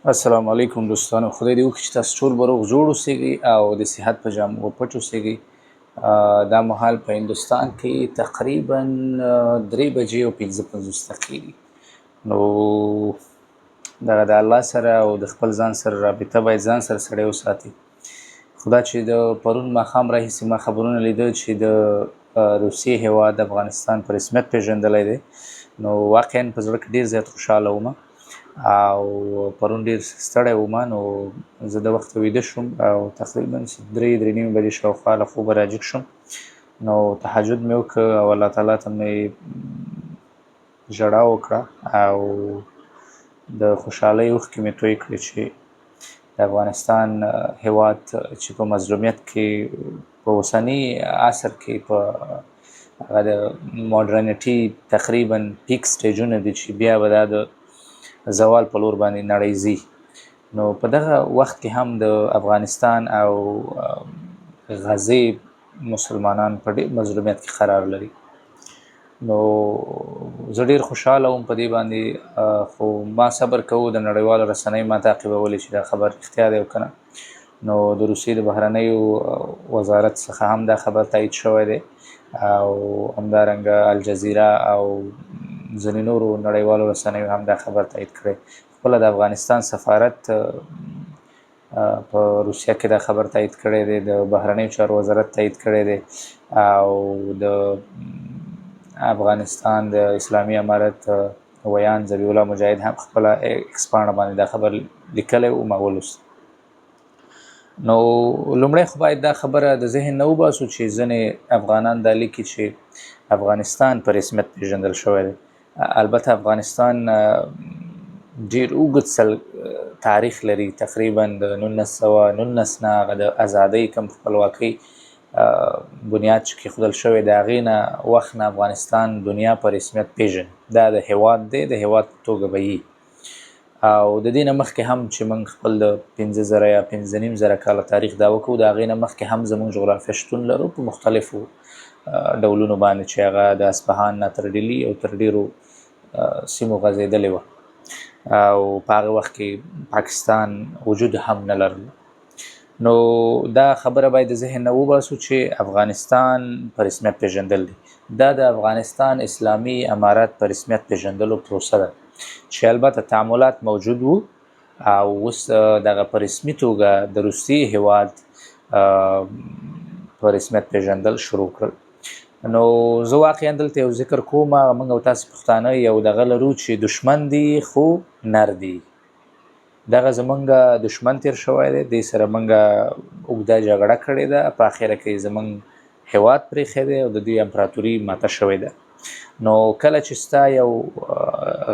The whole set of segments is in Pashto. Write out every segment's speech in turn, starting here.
السلام علیکم دوستانو، خدای دې وکړي چې تاسو ټول به روغ جوړ اوسېږئ او د صحت په جامو پټ اوسېږئ. دا مهال په هندوستان کې تقریبا 3:55 دي. نو دغه د الله سره او د خپل ځان سره رابطه باید ځان سره سړی وساتي. خو دا چې د پرون ماښام راهیسې ما خبرونه لیدل چې د روسیې هیواد افغانستان په رسمیت پېژندلی دی، نو واقعا په زړه کې ډېر زیات خوشحاله وم او پرون ډېر ستړی وم. نو زه د وخته ویده شوم او تقریبا 3-3:30 بجې شاوخوا له خوبه راجګ شوم. نو تهجد مې وکړ او الله تعالی ته مې ژړا وکړه او د خوشحالۍ اوښکې مې توی کړې چې د افغانستان هیواد چې په مظلومیت کې په اوسني عصر کې په هغه د ماډرنیټي تقریبا پیک سټیجونه دي چې بیا به دا د زوال په لور باندې نړۍ ځي، نو په دغه وخت کې هم د افغانستان او غزې مسلمانان په ډېر مظلومیت کې قرار لري. نو زه ډېر خوشحاله وم په دې باندې، خو ما صبر کوو، د نړیوالو رسنۍ ما تعقیبولې چې دا خبر رښتیا دی او که نه. نو د روسیې د بهرنیو وزارت څخه هم دا خبر تایید شوی دی او همدارنګه الجزیره او ځینې نورو نړیوالو رسنیو هم دا خبر تایید کړی. خپله د افغانستان سفارت په روسیه کې دا خبر تایید کړی دی، د بهرنیو چارو وزارت تایید کړی دی او د افغانستان د اسلامي امارت ویاند ذبیح الله مجاهد هم خپله ایکس پاڼه باندې دا خبر لیکلی و، ما ولوست. نو لومړی خو باید دا خبره د ذهن نه وباسو چې ځینې افغانان دا لیکي چې افغانستان په رسمیت پېژندل شوی دی. البته افغانستان ډېر اوږد تاریخ لري، تقریبا د 1919 نه هغه د ازادۍ کوم خپلواکۍ بنیاد چې کېښودل شوی د هغې نه وخت نه افغانستان دنیا په رسمیت پېژني. دا د هیواد دی، د هیواد په توګه به یي. او د دې نه مخکې هم چې موږ خپل د 5000 یا 5500 کاله تاریخ دا وکړو، د هغې نه مخکې هم زموږ جغرافیه شتون لرو په مختلفو ډولونو باندې چې هغه د اصفهان نه تر ډیلي او تر ډېرو سیمو غځېدلې وه او په هغه وخت کې پاکستان وجود هم نه لرلو. نو دا خبره باید د ذهن نه وباسو چې افغانستان په رسمیت پېژندل دي. دا د افغانستان اسلامي امارت په رسمیت پېژندلو پروسه ده چې البته تعاملات موجود وو او اوس دغه په رسمي توګه د روسیې هیواد په رسمیت پېژندل شروع کړل. نو زه واقعا دلته یو ذکر کوم، موږ او تاسې پښتانه یو دغه لرو چې دشمن دی خو نر دی. دغه زمونږ دشمن تیر شوی دی، دې سره مونږ اوږده جګړه کړې ده، په اخره کې زمونږ هیواد پرېښی دی او د دوی امپراتوري ماته شوې ده. نو کله چې ستا یو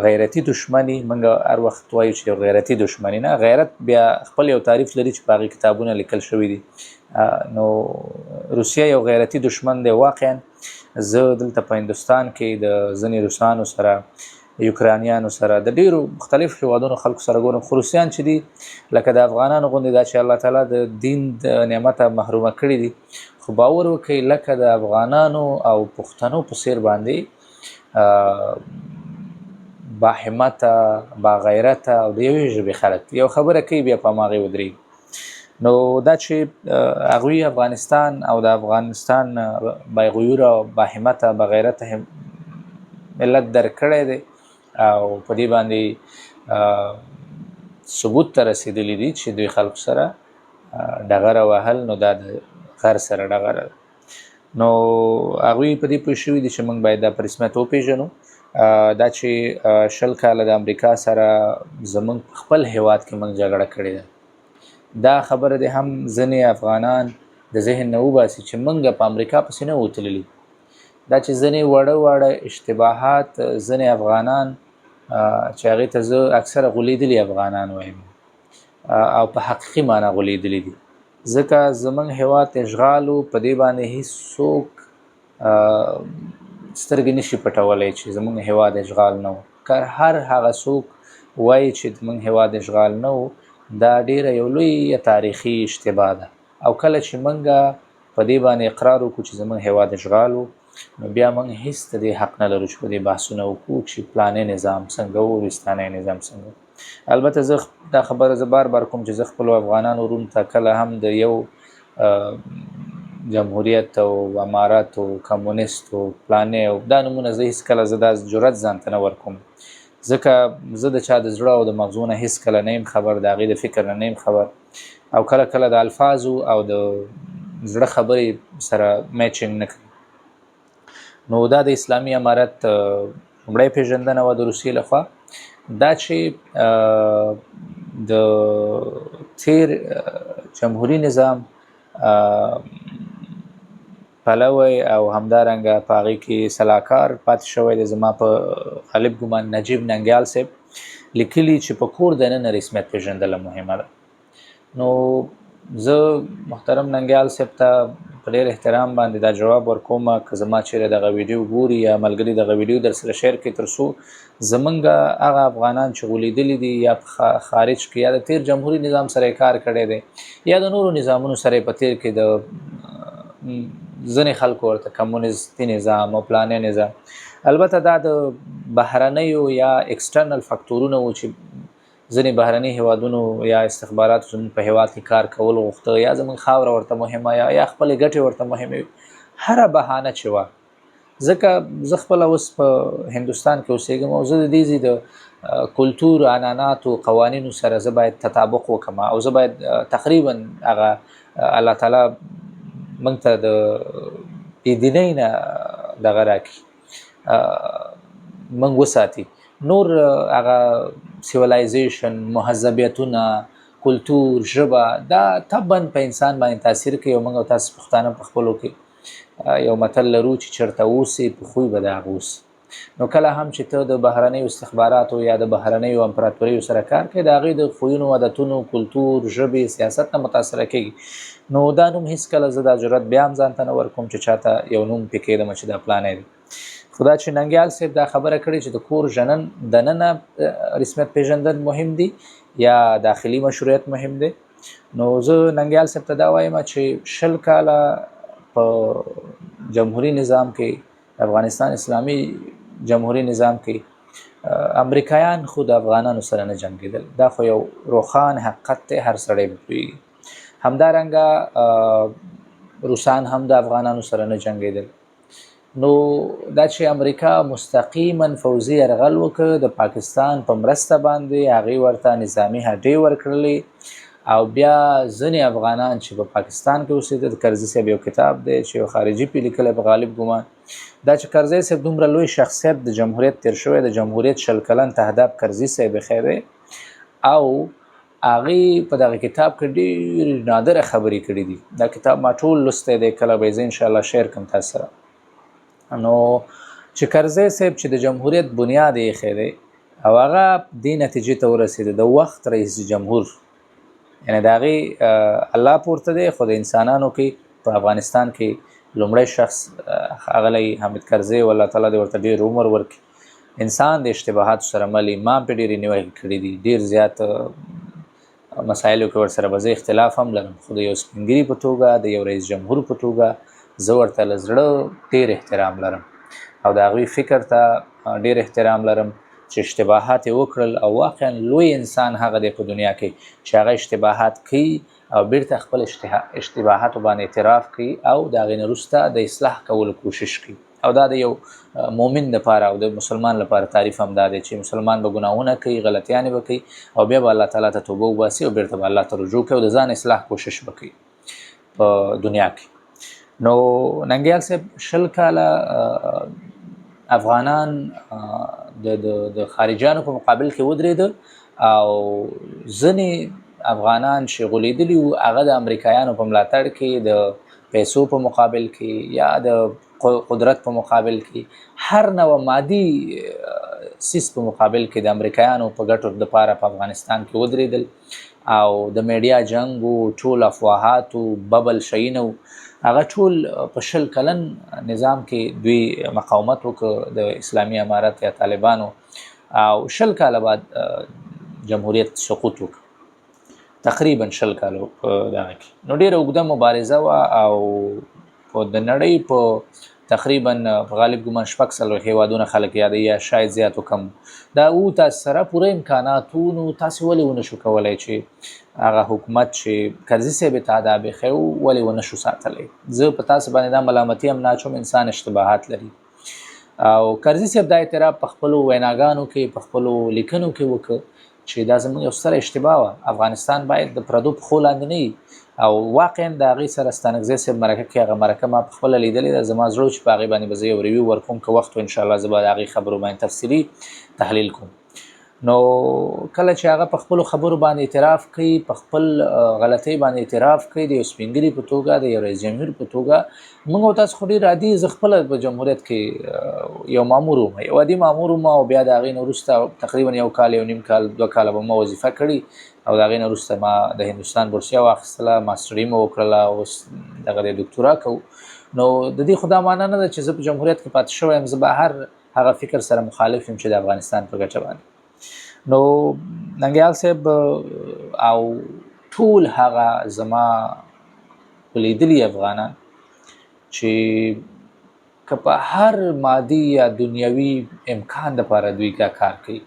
غیرتي دشمني، مونږ هر وخت وایو چې یو غیرتي دشمني نه، غیرت بیا خپل یو تعریف لري چې په هغې کتابونه لیکل شوي دي. نو روسیه یو غیرتي دشمن دی. واقعا زه دلته په هندوستان کې د ځینې روسانو سره، یوکرانیانو سره، د ډیرو مختلف هیوادونو خلکو سره ګورم، خو روسیان چې دي لکه د افغانانو غوندې دا چې الله تعالی د دین د نعمته محرومه کړي دي، خو باور وکړئ لکه د افغانانو او پښتنو په څیر باندې با همته، با غیرته او د یوې ژبې خلک دي. یو خبره کوي بیا په هماغې ودرېږي. نو دا چې هغوی افغانستان او د افغانستان با غیوره، با همته، با غیرته ملت درک کړی دی او په دې باندې ثبوت ته رسېدلي دي چې دوی خلکو سره ډغره وهل، نو دا د غر سره ډغره ده. نو هغوی په دې پوه شوي دي چې موږ باید دا په رسمیت وپېژنو. دا چې 20 کاله د امریکا سره زموږ خپل هیواد کې موږ جګړه کړې ده، دا خبره دې هم ځینې افغانان د ذهن نه وباسي چې موږ په امریکا پسې نه وو تللي. دا چې ځینې واړه واړه اشتباهات ځینې افغانان چې هغې ته زه اکثره غولېدلي افغانان وایم او په حقیقي معنا غولېدلي دي، ځکه زموږ هیواد اشغال و، په دې باندې هیڅوک سترګې نشي پټولی چې زموږ هیواد اشغال نه و. که هر هغه څوک وایي چې زموږ هیواد اشغال نه و، دا ډېره یو لویه تاریخي اشتباه ده. او کله چې موږ په دې باندې اقرار وکړو چې زموږ هیواد اشغال و، نو بیا موږ هیڅ د دې حق نه لرو چې په دې بحثونه وکړو چې پلانی نظام څنګه و، وستانی نظام څنګه و. البته زه دا خبره زه بار بار کوم چې زه خپلو افغانانو وروڼو ته کله هم د یو جمهوریت او امارت او کمونیست او پلانې او دا نومونه زه هیڅکله زه دا جرأت ځان ته نه ورکوم، ځکه زه د چا د زړه او د مغزو نه هیڅکله نه یم خبر، د هغې د فکر نه نه یم خبر، او کله کله د الفاظو او د زړه خبرې سره میچنګ نه کوي. نو دا د اسلامي امارت لومړی پیژندنه وه د روسیې لخوا. دا چې د تیر جمهوري نظام پلوی او همدارنګه په هغې کې سلاکار پاتې شوی دی، زما په غالب ګمان نجیب ننګیال صاحب لیکلي چې په کور دننه رسمیت پیژندله مهمه ده. نو زه محترم ننګیال صاحب ته په ډېر احترام باندې دا جواب ورکوم، که زما چیرې دغه ویډیو ګوري یا ملګري دغه ویډیو در سره شیر کړي، تر څو زمونږ هغه افغانان چې غولېدلي دي یا په خارج کې یا د تیر جمهوري نظام سره یې کار کړی دی یا د نورو نظامونو سره یې په تیر کې د ځینې خلکو ورته کمونیستي نظام او پلاني نظام، البته دا د بهرنیو یا اکسټرنل فاکتورونه وو چې ځینې بهرني هیوادونو یا استخباراتو زموږ په هیواد کې کار کول غوښته، یا زموږ خاوره ورته مهمه یا خپلې ګټې ورته مهمې وي، هره بهانه چې وه. ځکه زه خپله اوس په هندوستان کې اوسېږم او زه د دې ځای د کلتور، عنعناتو، قوانینو سره زه باید تطابق وکړم او زه باید تقریبا هغه الله تعالی موږ ته د بې دینۍ نه دغه راکړي، موږ وساتي. نور هغه سیولایزیشن، مهذبیتونه، کلتور، ژبه، دا طبعا په انسان باندې تاثیر کوي. او موږ او تاسو پښتانه په خپلو کې یو متل لرو چې چېرته اوسې په خوی به د هغه اوسې. نو کله هم چې ته د بهرنیو استخباراتو یا د بهرنیو امپراتوریو سره کار کوې، د هغې د خویونو، عادتونو، کلتور، ژبې، سیاست نه متاثره کېږي. نو دا نوم هیڅکله زه دا جرأت بیا هم ځان ته نه ورکوم چې چاته یو نوم پې کېږدم چې دا پلانی دی. خو دا چې ننګیال صاحب دا خبره کړې چې د کور ژنن دننه رسمیت پېژندل مهم دي یا داخلي مشروعیت مهم دی، نو زه ننګیال صاحب ته دا وایم چې 20 کاله په جمهوري نظام کې، افغانستان اسلامي جمهوري نظام کې امریکایان خو د افغانانو سره نه جنګېدل، دا خو یو روښان حقیقت دی، هر سړی به پوهېږي. همدارنګه روسان هم د افغانانو سره نه جنګېدل. نو دا چې امریکا مستقیما فوځي یرغل وکړ د پاکستان په مرسته باندې، هغې ورته نظامي هډې ورکړلې او بیا ځینې افغانان چې په پاکستان کې اوسېدل، د کرزي صاحب یو کتاب دی چې یو خارجي پې لیکلی په غالب ګمان، دا چې کرزی صاحب دومره لوی شخصیت د جمهوریت تېر شوی، د جمهوریت 20 کلن تهداب کرزي صاحب ایښی دی او هغې په دغه کتاب کې ډېرې نادره خبرې کړې دي. دا کتاب ما ټول لوستی دی، کله به یې زه انشاءالله شیر کړم تاسو سره. نو چې کرزی صاحب چې د جمهوریت بنیاد یې ایښی دی او هغه دې نتیجې ته ورسېده، د وخت رئیس جمهور، یعنې د هغې الله پورته دی، خو د انسانانو کې په افغانستان کې لومړی شخص ښاغلی حامد کرزی و، الله تعالی دې ورته ډېر عمر ورکړي. انسان د اشتباهاتو سره مل، ما هم پرې ډېرې نیوکې کړې دي، ډېر زیات مسایلو کې ورسره به زه اختلاف هم لرم، خو د یو سپینږیري په توګه، د یو رئیس جمهور په توګه زه ورته له زړه ډېر احترام لرم او د هغوی فکر ته ډېر احترام لرم چې اشتباهات یې وکړل. او واقعا لوی انسان هغه دی په دنیا کې چې هغه اشتباهات کوي او بیرته خپل اشتباهاتو باندې اعتراف کوي او د هغې نه وروسته د اصلاح کولو کوشش کوي. او دا د یو مؤمن لپاره او د مسلمان لپاره تعریف هم دا دی چې مسلمان به ګناهونه کوي، غلطیانې به کوي او بیا به الله تعالی ته توبه وباسي او بیرته به الله ته رجوع کوي او د ځان اصلاح کوشش به کوي په دنیا کې. نو ننګیال صاحب 20 کاله افغانان د خارجیانو په مقابل کې ودرېده او ځینې افغانان چې غولېدلي وو هغه د امریکایانو په ملاتړ کې، د پیسو په مقابل کې یا د قدرت په مقابل کې، هر نوع مادي څیز په مقابل کې د امریکایانو په ګټو دپاره په افغانستان کې ودرېدل او د میډیا جنګ و، ټول افواهات و، ببل شیونه وو، هغه ټول په 20 کلن نظام کې دوی مقاومت وکړ د اسلامي امارت یا طالبانو او 20 کاله بعد جمهوریت سقوط وکړ، تقریبا 20 کالو په دغه کې. نو ډېره اوږده مبارزه وه او په د نړۍ په تقریبا په غالب ګمان 46 هیوادونه خلک یادوي یا شاید زیات و کم دا او تاسو سره پوره امکانات وو، نو تاسو ولې ونه شو کولای چې هغه حکومت چې کرزي صاحب ته آداب ښیي ولې ونه شو ساتلی؟ زه په تاسو باندې دا ملامتي هم نه اچوم، انسان اشتباهات لري. او کرزي صاحب دا اعتراف په خپلو ویناګانو کې، په خپلو لیکنو کې وکړ چې دا زموږ یو ستره اشتباه وه، افغانستان باید د پردو پښو لاندې نه وي. او واقعا د هغې سره ستانکزی صاحب مرکه کې، هغه مرکه ما په خپله لیدلې ده، زما زړه چې په هغې باندې به زه یو ریویو ورکوم، که وخت و انشاءالله زه به د هغې خبرو باندې تفصیلي تحلیل کوم. نو کله چې هغه په خپلو خبرو باندې اعتراف کوي، په خپل غلطۍ باندې اعتراف کوي، د یو سپینږیري په توګه، د یو رئیس جمهور په توګه، موږ او تاسو خو ډېر عادي، زه خپله په جمهوریت کې یو مامور وم، یو عادي مامور وم، او بیا د هغې نه وروسته تقریبا یو کال، یو نیم کال، 2 کاله به ما وظیفه کړي، او د هغې نه وروسته ما د هندوستان بورسیه واخیستله، ماسټري مې وکړله، اوس دغه د دوکتورا کوو. نو د دې خو دا معنا نه ده چې زه په جمهوریت کې پاتې شوی یم، زه به هر هغه فکر سره مخالف یم چې د افغانستان په ګټه باندې. نو ننګیال صاحب او ټول هغه زما لیدلي افغانان چې که په هر مادي یا دنیوي امکان دپاره دوی دا کار کوي،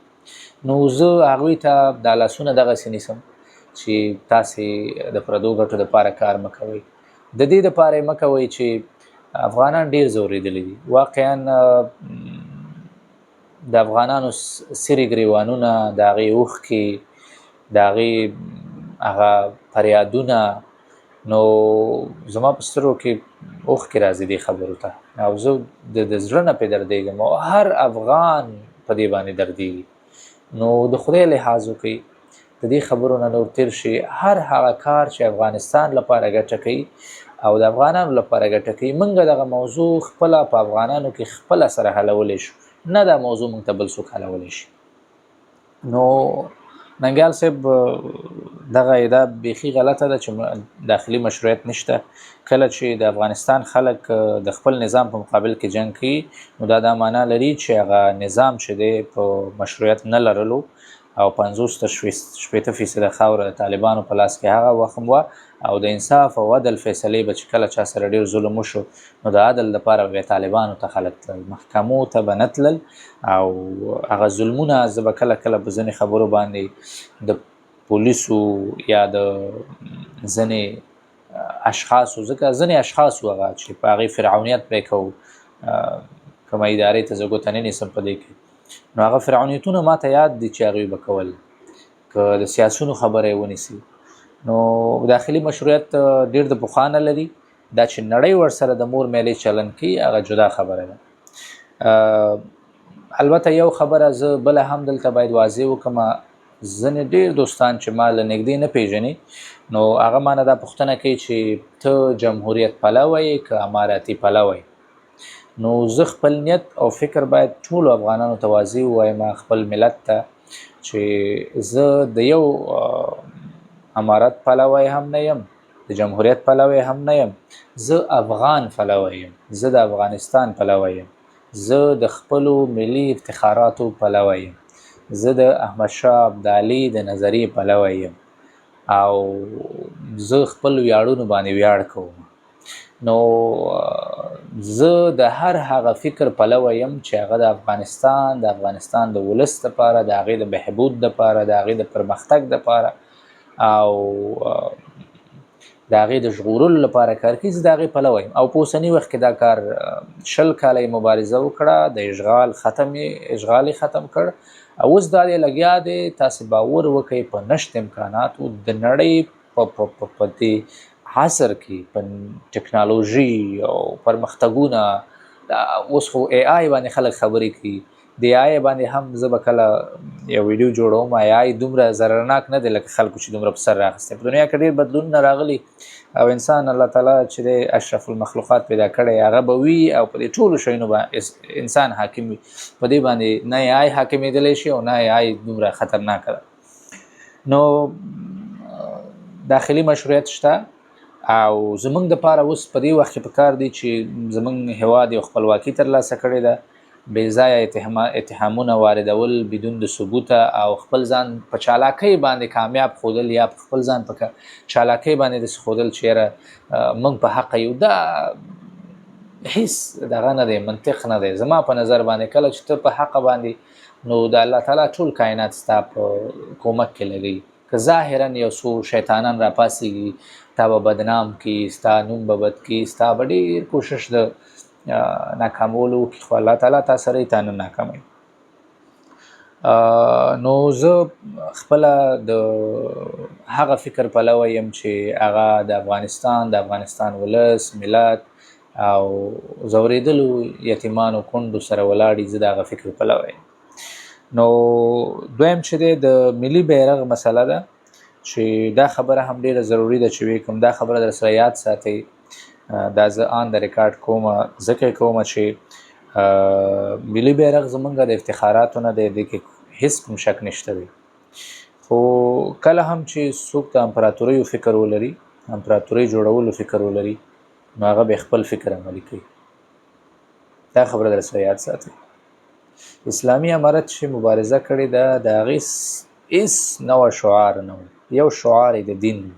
نو زه هغوی ته دا لاسونه دغسې نیسم چې تاسې د پردو ګټو دپاره کار مه کوئ. د دې دپاره یې مه کوئ چې افغانان ډېر ځورېدلي دي. واقعا د افغانانو سرې ګریوانونه، د هغې اوښکې، د هغې هغه فریادونه، نو زما په سترګو کې اوښکې راځي دې خبرو ته، او زه د زړه نه پرې دردېږم، او هر افغان په دې باندې دردېږي. نو د خدای لحاظ وکړئ، د دې خبرو نه نور تېر شي. هر هغه کار چې افغانستان لپاره ګټه کوي او د افغانانو لپاره ګټه کوي، موږ دغه موضوع خپله په افغانانو کې خپله سره حلولی شو، نه دا موضوع موږ ته بل څوک حلولی شي. نو ننګیال صاحب دغه ادعا بیخي غلطه ده چې داخلي مشروعیت نشته. کله چې د افغانستان خلک د خپل نظام په مقابل کې جنګ کوي، نو دا دا معنا لري چې هغه نظام چې دی په مشروعیت نه لرلو، او 50 تر 60% خاوره د طالبانو په لاس کې هغه وخت هم وه، او د انصاف او عدل فیصلې به چې کله چا سره ډېر ظلم وشو، نو د عدل دپاره به طالبانو ته خلک تلل، محکمو ته به نه تلل. او هغه ظلمونه زه به کله کله په ځینې خبرو باندې د پولیسو یا د ځینې اشخاصو، ځکه ځینې اشخاصو هغه چې په هغې فرعونیت پرې کوو، کومه ادارې ته زه ګوته نه نیسم په دې کې، نو هغه فرعونیتونه ما ته یاد دي چې هغوی به کول، که د سیاسونو خبره یې ونیسي. نو داخلي مشروعیت ډېر د پخوا نه لري، دا چې نړۍ ورسره د مور میلې چلن کوي هغه جدا خبره ده. البته یو خبره زه بله هم دلته باید واضح وکړم، ځینې ډېر دوستان چې ما له نږدې نه پېژني، نو هغه ما نه دا پوښتنه کوي چې ته جمهوریت پلوی یې که اماراتي پلوی؟ نو زه خپل نیت او فکر باید ټولو افغانانو ته واضح ووایم، خپل ملت ته، چې زه د یو امارت پلوی هم نه یم، د جمهوریت پلوی هم نه یم، زه افغان پلوی یم، زه د افغانستان پلوی یم، زه د خپلو ملي افتخاراتو پلوی یم، زه د احمدشاه ابدالي د نظریې پلوی یم، او زه خپل ویاړونو باندې ویاړ کوم. نو زه د هر هغه فکر پلوی یم چې هغه د افغانستان، د افغانستان د ولس دپاره، د هغې د بهبود دپاره، د هغې د پرمختګ دپاره او د هغې د ژغورلو لپاره کار کوي، زه د هغې پلوی یم. او په اوسني وخت کې دا کار 20 کاله یې مبارزه وکړه، د اشغال ختم یې، اشغال یې ختم کړ، او اوس دا دی لګیا دی. تاسې باور وکئ په نشت امکاناتو د نړۍ په دې عصر کې، په ټکنالوژي او پرمختګونه، دا اوس خو ای آی باندې خلک خبرې کوي، د ای آی باندې هم زه به کله یو ویډیو جوړوم. ای آی دومره ضررناک نه دی لکه خلکو چې دومره په سر راخستی. په دنیا کې ډېر بدلونونه راغلي، او انسان الله تعالی چې دی اشرف المخلوقات پیدا کړی، هغه به وي، او په دې ټولو شیانو به انسان حاکم وي. په دې باندې نه ای آی حاکمېدلی شي او نه ای آی دومره خطرناکه ده. نو داخلي مشروعیت شته، او زمونږ دپاره اوس په دې وخت کې پکار دی چې زمونږ هیواد یو خپلواکي ترلاسه کړې ده، بې ځایه اتهامونه واردول بدون د ثبوته، او خپل ځان په چالاکۍ باندې کامیاب ښودل، یا په خپل ځان په چالاکۍ باندې داسې ښودل چې یاره موږ په حقه یو، دا هیڅ دغه نه دی، منطق نه دی زما په نظر باندې. کله چې ته په حق باندې، نو د الله تعالی ټول کائنات ستا په کومک کې لګي. که ظاهرا یو څو شیطانان راپاسېږي، تا به بدنام کړي، ستا نوم به بد کړي، ستا به ډېر کوشش د ناکامولو وکړي، خو الله تعالی تا سره یې، تا نه ناکاموي. نو زه خپله د هغه فکر پلوی یم چې هغه د افغانستان، د افغانستان ولس، ملت او ځورېدلو یتیمانو کونډو سره ولاړي، زه د هغه فکر پلوی یم. نو دویم چې دی د ملي بیرغ مسله ده، چې دا خبره هم ډېره ضروري ده چې ویې کوم. دا خبره در سره یاد ساتئ، دا زه on the record کوم، ځکه یې کوم چې ملي بیرغ زمونږ د افتخاراتو نه دی، دې کې هیڅ کوم شک نشته دی. خو کله هم چې څوک د امپراتوریو فکر ولري، امپراتورۍ جوړولو فکر ولري، نو هغه به خپل فکر عملي کوي. دا خبره در سره یاد ساتئ. اسلامي امارت چې مبارزه کړې ده، د هغې هیڅ نوی شعار نه و، یو شعار یې د دین و،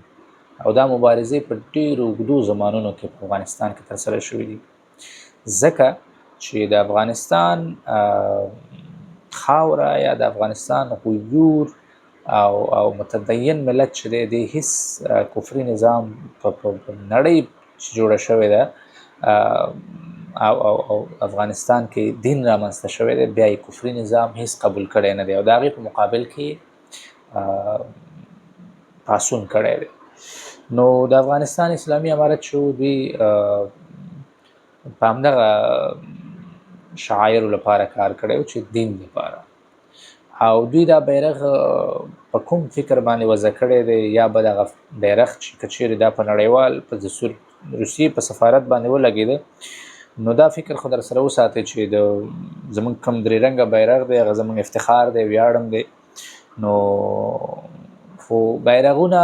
او دا مبارزې په ډېرو اوږدو زمانونو کې په افغانستان کې ترسره شوې دي، ځکه چې د افغانستان خاوره یا د افغانستان غیور او متدین ملت چې دی، د هیڅ کفري نظام په نړۍ چې جوړه شوې ده او او او افغانستان کې دین رامنځته شوی دی، بیا یې کفري نظام هیڅ قبول کړی نه دی، او د هغې په مقابل کې پاڅون کړی دی. نو د افغانستان اسلامي امارت چې دوی په همدغه شعایرو لپاره کار کړی و، چې دین لپاره، او دوی دا بیرغ په کوم فکر باندې وضع کړی دی، یا به دغه بیرغ چې که چیرې دا په نړیوال په روسیې په سفارت باندې ولګېده، نو دا فکر خو در سره وساتئ چې د زمونږ کوم درې رنګه بیرغ دی، هغه زمونږ افتخار دی، ویاړم دی. نو خو بیرغونه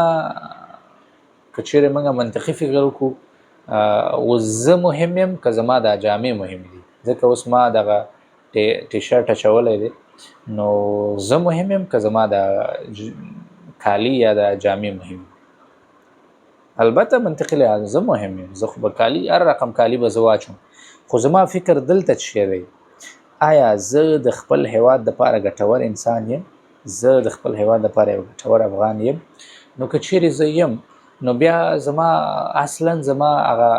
که چیرې موږ منطقي فکر وکړو، اوس زه مهم یم که زما دا جامې مهمې دي؟ ځکه اوس ما دغه ټي شرټ اچولی دی، نو زه مهم یم که زما دا کالي یا دا جامې مهم دي؟ البته منطقي لحاظ زه مهم یم، زه خو به کالي، هر رقم کالي به زه واچوم، خو زما فکر دلته څه دی؟ آیا زه د خپل هیواد دپاره ګټور انسان یم؟ زه د خپل هیواد دپاره یو ګټور افغان یم؟ نو که چیرې زه یم، نو بیا زما اصلا زما هغه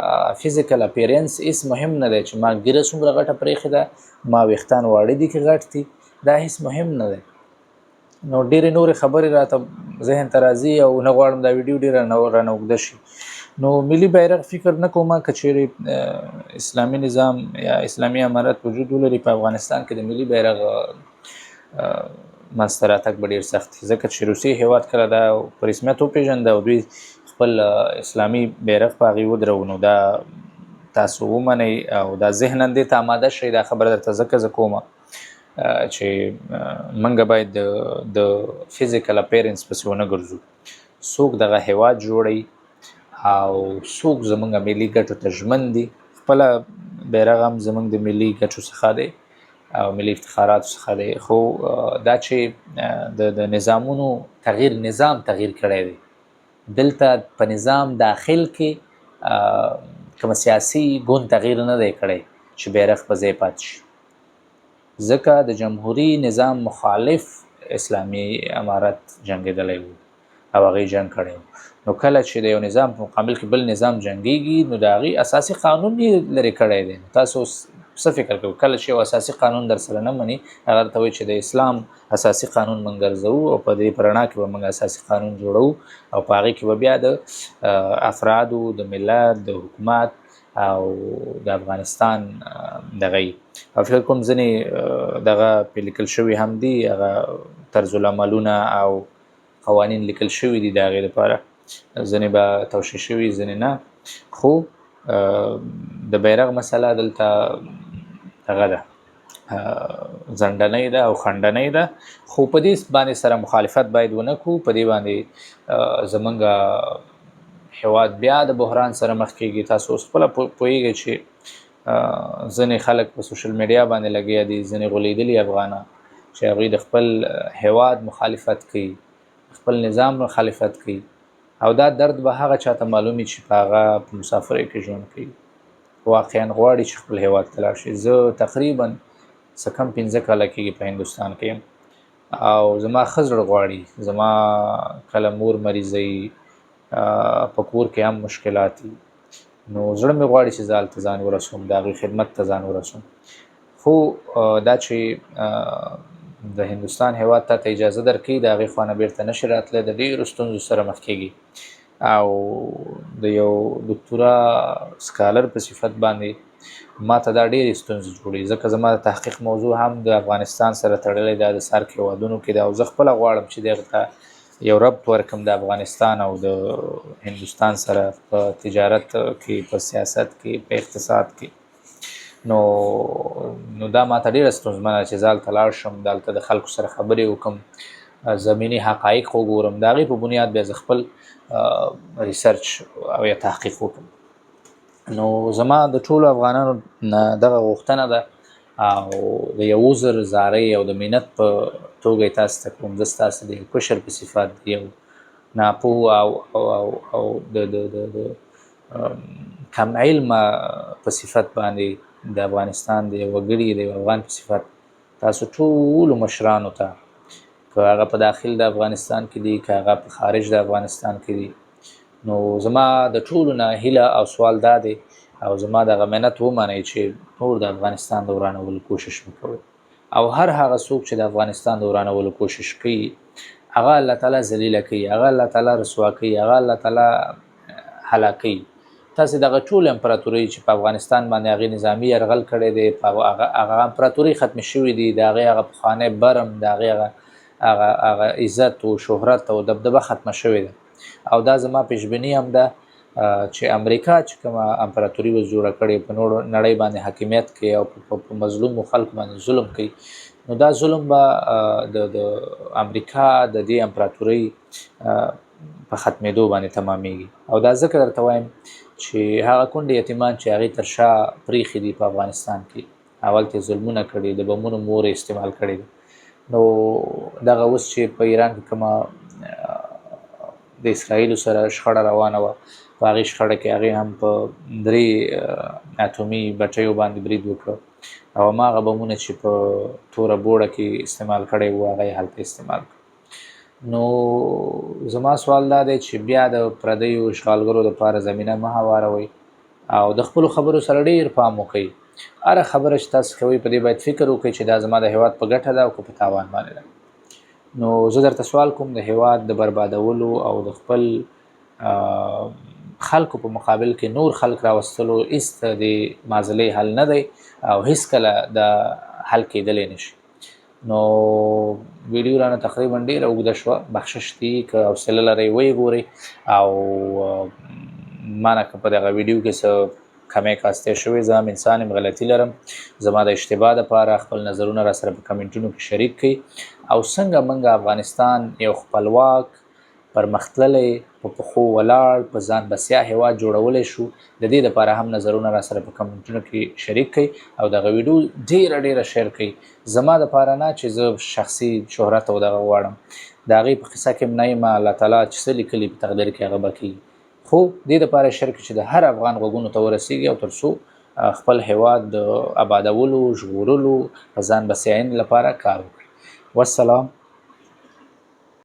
physical appearance هیڅ مهم نه دی، چې ما ږیره څومره غټه پرېښې ده، ما ویښتان واړه دي که غټ دي، دا هیڅ مهم نه دی. نو ډېرې نورې خبرې راته ذهن ته راځي او نه غواړم دا ویډیو ډېره رانه اوږده شي. نو ملي بیرغ فکر نه کوم که چیرې اسلامي نظام یا اسلامي امارت وجود ولري په افغانستان کې، د ملي بیرغ منځته راتګ به ډېر سخت وي، ځکه چې روسیې هېواد کله دا په رسمیت وپېژنده او دوی خپل اسلامي بیرغ په هغې ودرو، نو دا تاسو ومنئ او دا ذهنا دې ته آماده شئ. دا خبره درته ځکه زه کوم چې موږ باید د physical appearance پسې ونه ګرځو. څوک دغه هېواد جوړوي او څوک زمونږ ملي ګټو ته ژمن دي؟ خپله بیرغ هم زمونږ د ملي ګټو څخه دی او ملي افتخاراتو څخه دی، خو دا چې د نظامونو تغییر، نظام تغییر کړی دی، دلته په نظام داخل کې کوم سیاسي ګوند تغییر نه دی کړی چې بیرغ په ځای پاتې شي، ځکه د جمهوري نظام مخالف اسلامي امارت جنګېدلی و او هغې جنګ کړی و. نو کله چې د یو نظام په مقابل کې بل نظام جنګیږي، نو د هغې اساسي قانون یې لرې کړی دی. نو تاسو اوس څه فکر کوئ؟ کله چې یو اساسي قانون در سره نه مني، هغه درته وایي چې د اسلام اساسي قانون موږ ګرځوو او په دې په رڼا کې به موږ اساسي قانون جوړوو، او په هغې کې به بیا د افرادو، د ملت، د حکومت او د افغانستان دغه یي. او فکر کوم ځینې دغه پرې لیکل شوي هم دي، هغه طرزالعملونه او قوانین لیکل شوي دي د هغې لپاره، ځینې به توشیح شوي، ځینې نه. خو د بیرغ مسله دلته هغه ده، ځنډنۍ ده او خنډنۍ ده، خو په دې باندې سره مخالفت باید ونه کړو. په دې باندې زمونږ هیواد بیا د بحران سره مخ کیږي. تاسو اوس خپله پوهیږئ چې ځینې خلک په social media باندې لګیا دي، ځینې غولېدلي افغانان چې هغوی د خپل هیواد مخالفت کوي، خپل نظام مخالفت کوي، او دا درد به هغه چاته معلومي چې په هغه په مسافرۍ کې ژوند کوي. واقعا غواړي چې خپل هیواد ته لاړ شي. زه تقریبا څه کم 5 کاله کېږي په هندوستان کې یم او زما ښه زړه غواړي. زما کله مور مریضه، په کور کې هم مشکلات دي، نو زړه مې غواړي چې زه هلته ځان ورسوم، د هغوی خدمت ته ځان ورسوم. خو دا چې د هندوستان هیواد ته اجازه درکوي، د هغې خوا نه بېرته نشي راتلی، د ډېرو ستونزو سره مخ کېږي. او د یو دکتورا سکالر په صفت باندې ما ته دا ډېرې ستونزې جوړوي، ځکه زما د تحقیق موضوع هم د افغانستان سره تړلې ده، د سارک هیوادونو کې ده، او زه خپله غواړم چې دغه ته یو ربط ورکړم د افغانستان او د هندوستان سره په تجارت کې، په سیاست کې، په اقتصاد کې. نو دا ماته ډېره ستونزمنه ده چې زه هلته لاړ شم، دلته د خلکو سره خبرې وکړم، زمیني حقایق وګورم، د هغې په بنیاد بیا زه خپل ریسرچ او یا تحقیق وکړم. نو زما د ټولو افغانانو نه دغه غوښتنه ده او د یو عذر زارۍ او د منت په توګه یې تاسو ته کوم. زه ستاسو د یو کشر په صفت، یو ناپوه او او او او د د د د کم علمه په صفت باندې د افغانستان د یو وګړي، د یو افغان په صفت تاسو ټولو مشرانو ته، که هغه په داخل د افغانستان کې دي، که هغه په خارج د افغانستان کې دي، نو زما د ټولو نه هیله او سوال دا دی او زما دغه منت ومنئ چې نور د افغانستان د ورانولو کوشش مه کوئ. او هر هغه څوک چې د افغانستان د ورانولو کوشش کوي، هغه الله تعالی ذلیله کوي، هغه الله تعالی رسوا کوي، هغه الله تعالی هلاکوي. تاسې دغه ټول امپراتورۍ چې په افغانستان باندې هغې نظامي یرغل کړی دی، په هغه امپراتورۍ ختمې شوې دي، د هغې هغه پخوانی برم، د هغې هغه هغه عزت او شهرت او دبدبه ختمه شوې ده. او دا زما پیشبیني هم ده چې امریکا چې کومه امپراتوري اوس جوړه کړې، په نورو نړۍ باندې حاکمیت کوي او په مظلومو خلکو باندې ظلم کوي، نو دا ظلم به د امریکا د دې امپراتورۍ په ختمېدو باندې تمامېږي. او دا ځکه درته وایم چې هغه کونډې یتیمان چې هغې تر شا پرېښي دي په افغانستان کې، هلته یې ظلمونه کړي، د بمونو مور یې استعمال کړې ده. نو دغه اوس چې په ایران کې کومه د اسرائیلو سره شخړه روانه وه، په هغې شخړه کې هغې هم په 3 اتومي بټیو باندې برید وکړ او هماغه بمونه چې په توره بوړه کې استعمال کړی وو، هغه یې هلته استعمال کړ. نو زما سوال دا دی چې بیا د پردیو اشغالګرو دپاره زمینه مه هواروئ او د خپلو خبرو سره ډېر پام وکړئ. هره خبره چې تاسو کوئ په دې باید فکر وکړئ چې دا زما د هیواد په ګټه ده او که په تاوان باندې ده. نو زه درته سوال کوم، د هیواد د بربادولو او د خپل خلکو په مقابل کې نور خلک راوستلو هیڅ د معضلې حل نه دی او هیڅ کله د حل کېدلی نشي. نو ویډیو رانه تقریبا ډېره اوږده شوه، بخشش دی که حوصله لرئ ویې ګورئ. او ما نه که په دغه ویډیو کې څه کمی کاستی شوی، زه هم انسان یم، غلطي لرم، زما د اشتباه دپاره خپل نظرونه را سره په کمنټونو کې شریک کړئ. او څنګه موږ افغانستان یو خپلواک، پرمختللی، په پښو ولاړ، په ځان بسیا هیواد جوړولی شو، د دې دپاره هم نظرونه را سره په کمنټونو کې شریک کړئ او دغه ویډیو ډېره ډېره شیر کړئ. زما دپاره نه چې زه شخصي شهرت او دغه غواړم، د هغې په قصه کې هم نه یم، الله تعالی چې څه لیکلي په تقدیر کې هغه به کېږي، خو دې دپاره شیر کړئ چې د هر افغان غوږونو ته ورسیږي او تر څو خپل هیواد د آبادولو، ژغورلو، په ځان بسیاینې لپاره کار وکړي. والسلام.